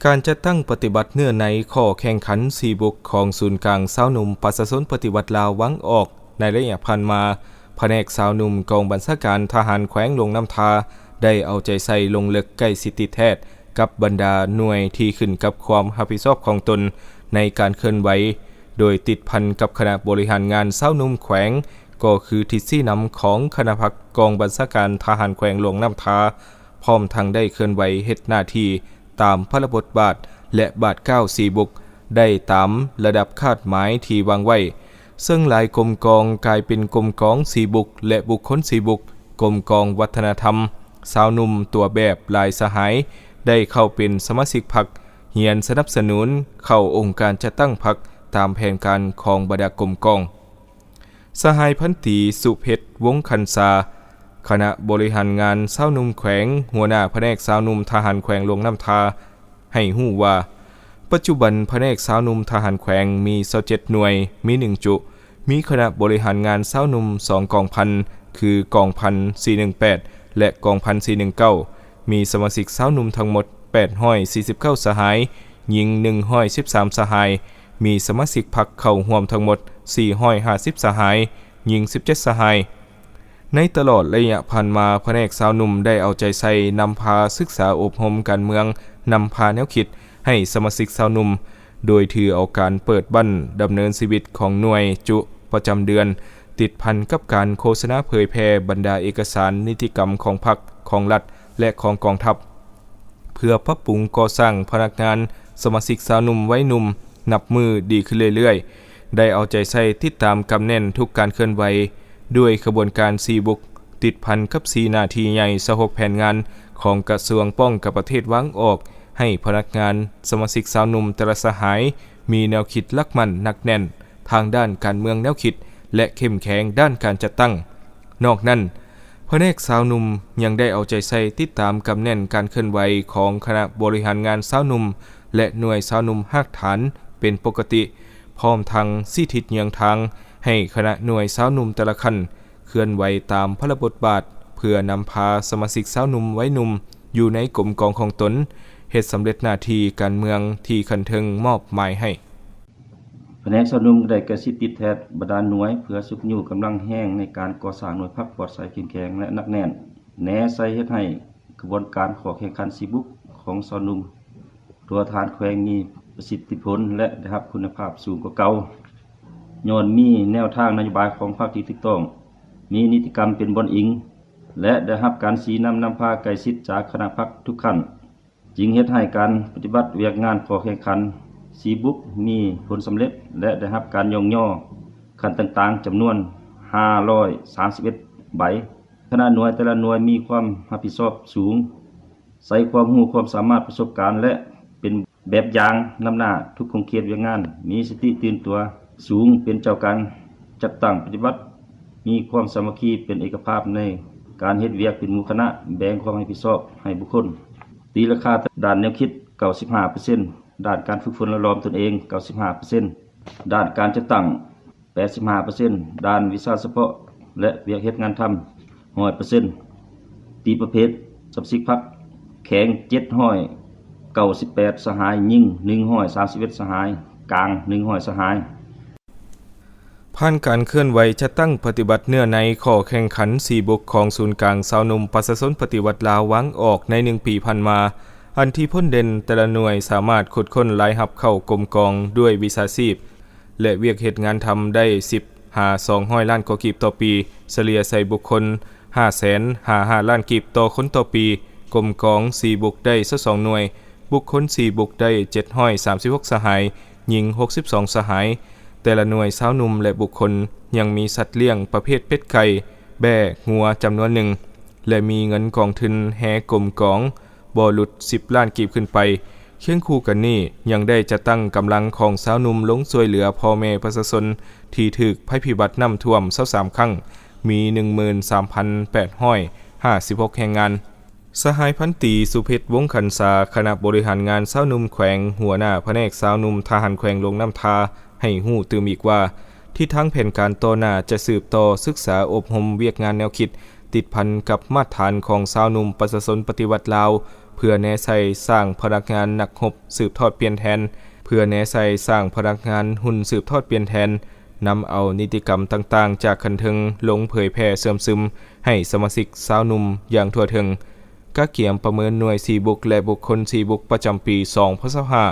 ການຈັດຕັ້ງປະຕິບັດເນື້ອໃນຂໍ້ແຂ່ງຂັນສີ່ບຸກຂອງສູນກາງຊາວໜຸ່ມປະຊາຊົນປະຕິວັດລາວວັງອອກໃນໄລຍະຜ່ານມາ, ພະແນກຊາວໜຸ່ມກອງບັນຊາການທະຫານແຂວງຫຼວງນ້ຳທາ ໄດ້ເອົາໃຈໃສ່ລົງເລິກໃກ້ຊິດຕິດແທດກັບບັນດາໜ່ວຍທີ່ຂຶ້ນກັບຄວາມຮັບຜິດຊອບຂອງຕົນໃນການເຄື່ອນໄຫວ, ໂດຍຕິດພັນກັບຄະນະບໍລິຫານງານຊາວໜຸ່ມແຂວງ ກໍຄືທິດຊີ້ນຳຂອງຄະນະພັກກອງບັນຊາການທະຫານແຂວງຫຼວງນ້ຳທາ, ພ້ອມທັງໄດ້ເຄື່ອນໄຫວເຮັດໜ້າທີ່ ຕາມພາລະບົດບາດ ແລະ ບາດກ້າວສີ່ບຸກ ໄດ້ຕາມລະດັບຄາດໝາຍທີ່ວາງໄວ້, ເຊິ່ງຫຼາຍກົມກອງກາຍເປັນກົມກອງສີ່ບຸກ ແລະ ບຸກຄົນສີ່ບຸກ, ກົມກອງວັດທະນະທຳ, ຊາວໜຸ່ມຕົວແບບຫຼາຍສະຫາຍ ໄດ້ເຂົ້າເປັນສະມາຊິກພັກ, ຮຽນສະໜັບສະໜູນເຂົ້າອົງການຈັດຕັ້ງພັກຕາມແຜນການຂອງບັນດາກົມກອງ. ສະຫາຍພັນຕີ ສຸເພັດ ວົງຄັນຊາ, ຄະນະບໍລິຫານງານຊາວໜຸ່ມແຂວງ, ຫົວໜ້າພະແນກຊາວໜຸ່ມທະຫານແຂວງຫຼວງນ້ຳທາ ໃຫ້ຮູ້ວ່າ, ປັດຈຸບັນພະແນກຊາວໜຸ່ມທະຫານແຂວງມີຊາວເຈັດໜ່ວຍ, ມີໜຶ່ງຈຸ, ມີຄະນະບໍລິຫານງານຊາວໜຸ່ມສອງກອງພັນ ຄືກອງພັນສີ່ໜຶ່ງແປດ ແລະ ກອງພັນສີ່ໜຶ່ງເກົ້າ, ມີສະມາຊິກຊາວໜຸ່ມທັງໝົດແປດຮ້ອຍສີ່ສິບເກົ້າສະຫາຍ, ຍິງໜຶ່ງຮ້ອຍສິບສາມສະຫາຍ, ມີສະມາຊິກພັກເຂົ້າຮ່ວມທັງໝົດສີ່ຮ້ອຍຫ້າສິບສະຫາຍ, ຍິງສິບເຈັດສະຫາຍ. ໃນຕະຫຼອດໄລຍະຜ່ານມາ, ພະແນກຊາວໜຸ່ມໄດ້ເອົາໃຈໃສ່ນຳພາສຶກສາອົບຮົມການເມືອງ, ນຳພາແນວຄິດໃຫ້ສະມາຊິກຊາວໜຸ່ມ, ໂດຍຖືເອົາການເປີດບັ້ນດຳເນີນຊີວິດຂອງໜ່ວຍຈຸປະຈຳເດືອນ, ຕິດພັນກັບການໂຄສະນາເຜີຍແຜ່ບັນດາເອກະສານນິຕິກຳຂອງພັກ, ຂອງລັດ ແລະ ຂອງກອງທັບ. ເພື່ອປັບປຸງກໍ່ສ້າງພະນັກງານ, ສະມາຊິກຊາວໜຸ່ມໄວໜຸ່ມນັບມື້ດີຂຶ້ນເລື້ອຍໆ, ໄດ້ເອົາໃຈໃສ່ຕິດຕາມກຳແໜ້ນທຸກການເຄື່ອນໄຫວ ດ້ວຍຂະບວນການສີ່ບຸກ, ຕິດພັນກັບສີ່ໜ້າທີ່ໃຫຍ່ຊາວຫົກແຜນງານຂອງກະຊວງປ້ອງກັນປະເທດວາງອອກ, ໃຫ້ພະນັກງານ, ສະມາຊິກຊາວໜຸ່ມແຕ່ລະສະຫາຍ ມີແນວຄິດຫຼັກໝັ້ນໜັກແໜ້ນ ທາງດ້ານການເມືອງແນວຄິດ ແລະ ເຂັ້ມແຂງດ້ານການຈັດຕັ້ງ. ນອກນັ້ນ, ພະແນກຊາວໜຸ່ມຍັງໄດ້ເອົາໃຈໃສ່ຕິດຕາມກຳແໜ້ນການເຄື່ອນໄຫວຂອງຄະນະບໍລິຫານງານຊາວໜຸ່ມ ແລະ ໜ່ວຍຊາວໜຸ່ມຮາກຖານເປັນປົກກະຕິ, ພ້ອມທັງຊີ້ທິດເຍືອງທາງໃຫ້ຄະນະໜ່ວຍຊາວໜຸ່ມແຕ່ລະຂັ້ນເຄື່ອນໄຫວຕາມພາລະບົດບາດ, ເພື່ອນຳພາສະມາຊິກຊາວໜຸ່ມໄວໜຸ່ມຢູ່ໃນກົມກອງຂອງຕົນ ເຮັດສຳເລັດໜ້າທີ່ການເມືອງທີ່ຂັ້ນເທິງມອບໝາຍໃຫ້. ພະແນກຊາວໜຸ່ມໄດ້ໃກ້ຊິດຕິດແທດບັນດາໜ່ວຍ ເພື່ອຊຸກຍູ້ກຳລັງແຮງໃນການກໍ່ສ້າງໜ່ວຍພັກປອດໃສ, ເຂັ້ມແຂງ ແລະ ໜັກແໜ້ນ, ແນໃສ່ເຮັດໃຫ້ຂະບວນການຂໍ້ແຂ່ງຂັນສີ່ບຸກຂອງຊາວໜຸ່ມທົ່ວທະຫານແຂວງມີປະສິດທິຜົນ ແລະ ໄດ້ຮັບຄຸນນະພາບສູງກວ່າເກົ່າ. ຍ້ອນມີແນວທາງນະໂຍບາຍຂອງພັກທີ່ຖືກຕ້ອງ, ມີນິຕິກຳເປັນບ່ອນອີງ ແລະ ໄດ້ຮັບການຊີ້ນຳນຳພາໃກ້ຊິດຈາກຄະນະພັກທຸກຂັ້ນ. ຈຶ່ງເຮັດໃຫ້ການປະຕິບັດວຽກງານຂໍ້ແຂ່ງຂັນສີ່ບຸກມີຜົນສຳເລັດ ແລະ ໄດ້ຮັບການຍ້ອງຍໍຂັ້ນຕ່າງໆ ຈຳນວນຫ້າຮ້ອຍສາມສິບເອັດໃບ. ຄະນະໜ່ວຍແຕ່ລະໜ່ວຍມີຄວາມຮັບຜິດຊອບສູງ, ໃຊ້ຄວາມຮູ້ຄວາມສາມາດປະສົບການ ແລະ ເປັນແບບຢ່າງນຳໜ້າທຸກຂົງເຂດວຽກງານ, ມີສະຕິຕື່ນຕົວສູງ, ເປັນເຈົ້າການຈັດຕັ້ງປະຕິບັດ, ມີຄວາມສາມັກຄີເປັນເອກະພາບໃນການເຮັດວຽກເປັນໝູ່ຄະນະ, ແບ່ງຄວາມຮັບຜິດຊອບໃຫ້ບຸກຄົນ. ຕີລາຄາດ້ານແນວຄິດເກົ້າສິບຫ້າເປີເຊັນ, ດ້ານການຝຶກຝົນຫຼໍ່ຫຼອມຕົນເອງເກົ້າສິບຫ້າເປີເຊັນ, ດ້ານການຈັດຕັ້ງແປດສິບຫ້າເປີເຊັນ, ດ້ານວິຊາສະເພາະ ແລະ ວຽກເຮັດງານທຳຮ້ອຍເປີເຊັນ. ຕີປະເພດສະມາຊິກພັກແຂງເຈັດຮ້ອຍເກົ້າສິບແປດສະຫາຍ, ຍິງໜຶ່ງຮ້ອຍສາມສິບເອັດສະຫາຍ, ກາງໜຶ່ງຮ້ອຍສະຫາຍ. ຜ່ານການເຄື່ອນໄຫວຈັດຕັ້ງປະຕິບັດເນື້ອໃນຂໍ້ແຂ່ງຂັນສີ່ບຸກຂອງສູນກາງຊາວໜຸ່ມປະຊາຊົນປະຕິວັດລາວວາງອອກໃນໜຶ່ງປີຜ່ານມາ, ອັນທີ່ພົ້ນເດັ່ນແຕ່ລະໜ່ວຍສາມາດຂຸດຄົ້ນລາຍຮັບເຂົ້າກົມກອງດ້ວຍວິຊາຊີບ ແລະ ວຽກເຮັດງານທຳໄດ້ສິບຫາສອງຮ້ອຍລ້ານກວ່າກີບຕໍ່ປີ, ສະເລ່ຍໃສ່ບຸກຄົນຫ້າແສນຫາຫ້າລ້ານກີບຕໍ່ຄົນຕໍ່ປີ. ກົມກອງສີ່ບຸກໄດ້ຊາວສອງໜ່ວຍ, ບຸກຄົນສີ່ບຸກໄດ້ເຈັດຮ້ອຍສາມສິບຫົກສະຫາຍ, ຍິງຫົກສິບສອງສະຫາຍ. ແຕ່ລະໜ່ວຍຊາວໜຸ່ມ ແລະ ບຸກຄົນຍັງມີສັດລ້ຽງປະເພດເປັດໄກ່, ແບ້, ງົວ ຈຳນວນໜຶ່ງ ແລະ ມີເງິນກອງທຶນແຮກົມກອງບໍ່ຫຼຸດສິບລ້ານກີບຂຶ້ນໄປ. ຄຽງຄູ່ກັນນີ້, ຍັງໄດ້ຈັດຕັ້ງກຳລັງຂອງຊາວໜຸ່ມລົງຊ່ວຍເຫຼືອພໍ່ແມ່ປະຊາຊົນທີ່ຖືກໄພພິບັດນ້ຳຖ້ວມຊາວສາມຄັ້ງ, ມີໜຶ່ງໝື່ນສາມພັນແປດຮ້ອຍຫ້າສິບຫົກແຮງງານ. ສະຫາຍພັນຕີ ສຸເພັດ ວົງຄັນຊາ, ຄະນະບໍລິຫານງານຊາວໜຸ່ມແຂວງ, ຫົວໜ້າພະແນກຊາວໜຸ່ມທະຫານແຂວງຫຼວງນ້ຳທາ ໃຫ້ຮູ້ຕື່ມອີກວ່າ, ທິດທາງແຜນການຕໍ່ໜ້າຈະສືບຕໍ່ສຶກສາອົບຮົມວຽກງານແນວຄິດ ຕິດພັນກັບມາດຖານຂອງຊາວໜຸ່ມປະຊາຊົນປະຕິວັດລາວ ເພື່ອແນໃສ່ສ້າງພະນັກງານນັກຮົບສືບທອດປ່ຽນແທນ, ເພື່ອແນໃສ່ສ້າງພະນັກງານຮຸ່ນສືບທອດປ່ຽນແທນ, ນຳເອົານິຕິກຳຕ່າງໆຈາກຂັ້ນເທິງລົງເຜີຍແຜ່ເຊື່ອມຊຶມໃຫ້ສະມາຊິກຊາວໜຸ່ມຢ່າງທົ່ວເຖິງ, ກະກຽມປະເມີນໜ່ວຍສີ່ບຸກ ແລະ ບຸກຄົນສີ່ບຸກປະຈຳປີສອງພັນຊາວຫ້າ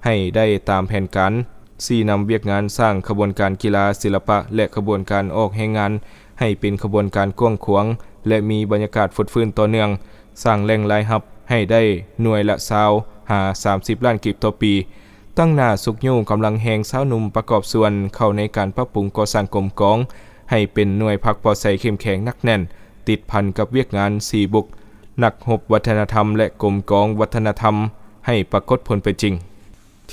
ໃຫ້ໄດ້ຕາມແຜນການ, ຊີ້ນຳວຽກງານສ້າງຂະບວນການກິລາ, ສິລະປະ ແລະ ຂະບວນການອອກແຮງງານ ໃຫ້ເປັນຂະບວນການກວ້າງຂວາງ ແລະ ມີບັນຍາກາດຟົດຟື້ນຕໍ່ເນື່ອງ, ສ້າງແຫຼ່ງລາຍຮັບໃຫ້ໄດ້ໜ່ວຍລະຊາວຫາສາມສິບລ້ານກີບຕໍ່ປີ. ຕັ້ງໜ້າຊຸກຍູ້ກຳລັງແຮງຊາວໜຸ່ມປະກອບສ່ວນເຂົ້າໃນການປັບປຸງກໍ່ສ້າງກົມກອງ ໃຫ້ເປັນໜ່ວຍພັກປອດໃສເຂັ້ມແຂງໜັກແໜ້ນ, ຕິດພັນກັບວຽກງານສີ່ບຸກ, ນັກຮົບວັດທະນະທຳ ແລະ ກົມກອງວັດທະນະທຳ ໃຫ້ປາກົດຜົນເປັນຈິງ.